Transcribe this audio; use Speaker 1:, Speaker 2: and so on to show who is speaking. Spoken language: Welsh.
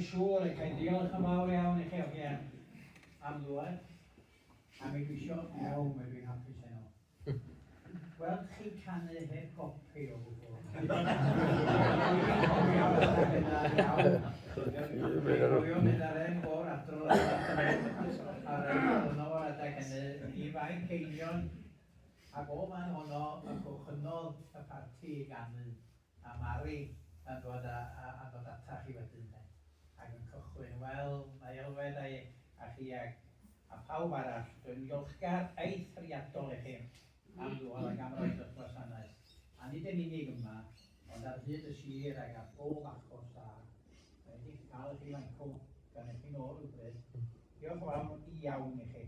Speaker 1: siŵr y cael diolch yn fawr iawn i chi hogia am ddŵad. A mi dwi isio, iawn, mi dwi'n hapus heno. Gweld chi canu heb gopi o gwbl. Dwi'n cofio mynd ar hen gôr adrodd ar yno o'r adeg hynny i Fae Ceinion ac o fan honno y cychwynnodd y parti i ganu a Mari yn dod a, a, a dod ata chi wedyn de, ac yn cychwyn, wel, mae Elfed a'i, a chi ac, a phawb arall, dwi'n ddiolchgar eithriadol i chi am ddŵad ac am roed eich gwasanaeth. A nid yn unig yma, ond ar hyd y sir ac ar bob achos da. Mae wedi cael chi fancw, gan eich chi'n ôl rhywbryd. Diolch yn fawr iawn i chi.